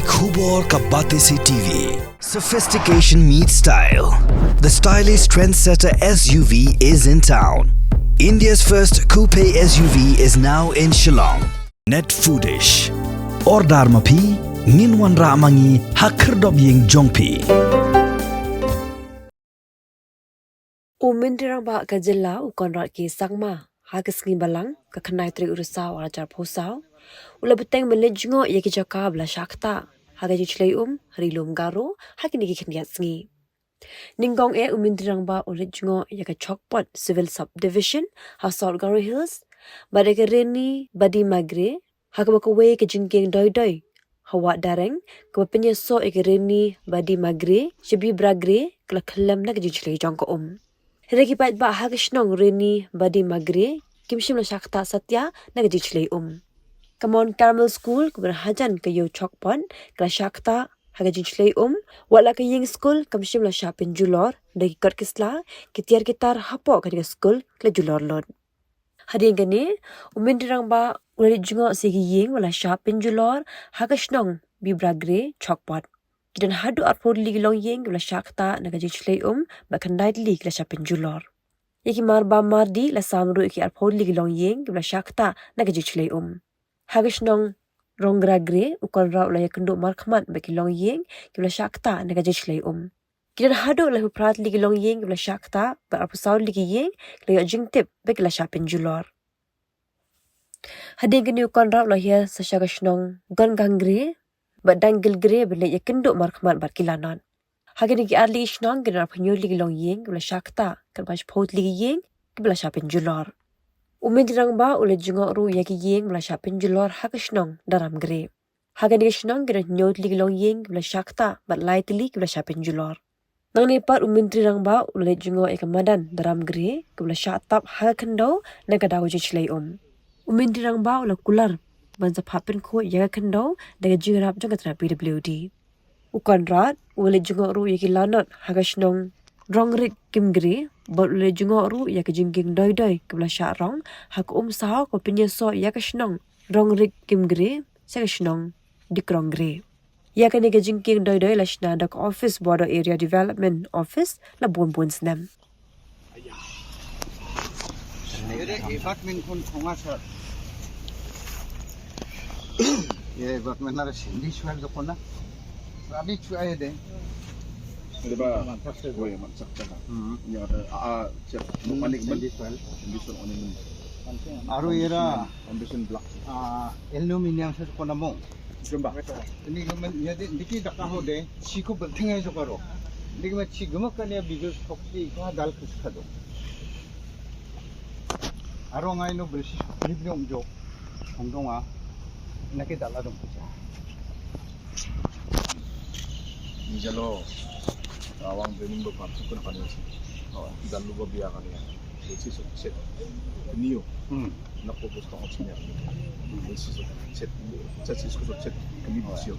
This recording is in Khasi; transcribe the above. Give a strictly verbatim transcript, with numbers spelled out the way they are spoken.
Khubor ka Batesi T V. Sophistication meets style. The stylish trendsetter S U V is in town. India's first coupe S U V is now in Shillong. Net Foodish. Order ma phi, ngin wanrah ma ngi ha khyrdop ïing jong phi. U Myntri Rangbah ka jylla u Conrad K Sangma, ha ka sngi Balang, ka khyndai tarik u Risaw arhajar arphew saw, u la bteng ban leit jngoh ïa ki jaka ba la shah ktah ha ka jingshlei um ha Ri Lum Garo ha kine ki khyndiat sngi. Nyngkong eh u Myntri Rangbah u leit jngoh ïa ka Chokpot Civil Subdivision ha South Garo Hills bad ïa ka Reni Badi Magre, ha kaba kawei ka jingkieng doi doi ha Wah Dareng kaba pynïasoh ïa ka Reni Badi Magre sha Bibra Gre ka la khyllem na ka jingshlei jong ka um. Hynrei ki paidbah ha ka shnong Reni Badi Magre kim shym la shah ktah satia na ka jingshlei um. Ka Mount Carmel School kaba na hajan ka ïew Chokpot ka la shah ktah ha ka jingshlei um, wat la ka ïing skul kam shym la shah pynjulor, da ki kot ki sla, ki tiar ki tar hapoh kane ka skul ki la julor lut. Hadien kane, u Myntri Rangbah u la leit jngoh sha ki ïing ba la shah pynjulor ha ka shnong Bibra Gre Chokpot. Ki don haduh arphew tylli ki longïing kiba la shah ktah na ka jingshlei um bad khyndai tylli ki la shah pynjulor. Ïa ki marbam mardi la sam ruh ïa ki arphew tylli ki longïing kiba la shah ktah na ka jingshlei um. Ha ka shnong Rongra Gre, u Conrad u la ïakynduh markhmat bad ki longïing kiba la shah ktah na ka jingshlei um. Ki don haduh laiphew phra tylli ki longïing kiba la shah ktah bad arphew saw tylli ki ïing ki la ïoh jingtip ba ki la shah pynjulor. Hadien kane u Conrad u la hiar sa sha ka shnong Gongang Gre bad Dangil Gre ban leit ïakynduh markhmat bad ki lanot. Ha kine ki ar tylli ki shnong ki don arphew hynñiew tylli ki longïing kiba la shah ktah, katba shiphew tylli ki ïing kiba la shah pynjulor. U Myntri Rangbah u la leit jngoh ruh ïa ki ïing ba la shah pynjulor ha ka shnong Daram Gre. Ha kane ka shnong ki don hynñiew tylli ki longïing kiba la shah ktah bad lai tylli kiba la shah pynjulor. Nangne pat u Myntri Rangbah u la leit jngoh ïa ka madan Daram Gre kaba la shah tap ha ka khyndew na ka daw jingshlei um. U Myntri Rangbah u la kular ban sa phah pynkhuid ïa ka khyndew da ka jingïarap jong ka tnat P W D. U Conrad u la leit jngoh ruh ïa ki lanot ha ka shnong Rongrik Kimgre bad u la leit jngoh ruh ïa ka jingkieng doi doi kaba la shah rong ha ka umsaw kaba pynïasoh ïa ka shnong Rongrik Kimgre sha ka shnong Dikrong Gre. Ïa kane ka jingkieng doi doi la shna da ka Office Border Area Development Office la bun bun snem. Ere apartment khun khonga sa. Ye apartment na sindi swal do kona. Rani chua ye de. Ere ba. Mantak se. Woi, mantak se. Hmm. Ya ada a a cek. Hmm, panik sindi swal. Sindi swal oning. Aro era. Foundation block. Ah, aluminium sa kona mong. Jumba. Ini gaman ya de diki daka ho de, siku bertengah jo karo. Ini gaman si gaman kan ya bijus sokti ka dal kus kado. Aro ngai no bersi sokti biong jo. Hongdong a. Nake dala dong kusa. Ni jalo. Awang bening bo parti kun kan ya si. Oh, dalu bo biya kan ya. Sisi so chet. Niyo. Hmm. Na ko bus ka option ya. Sisi so chet. Chet sisi so chet. Kami bus yo.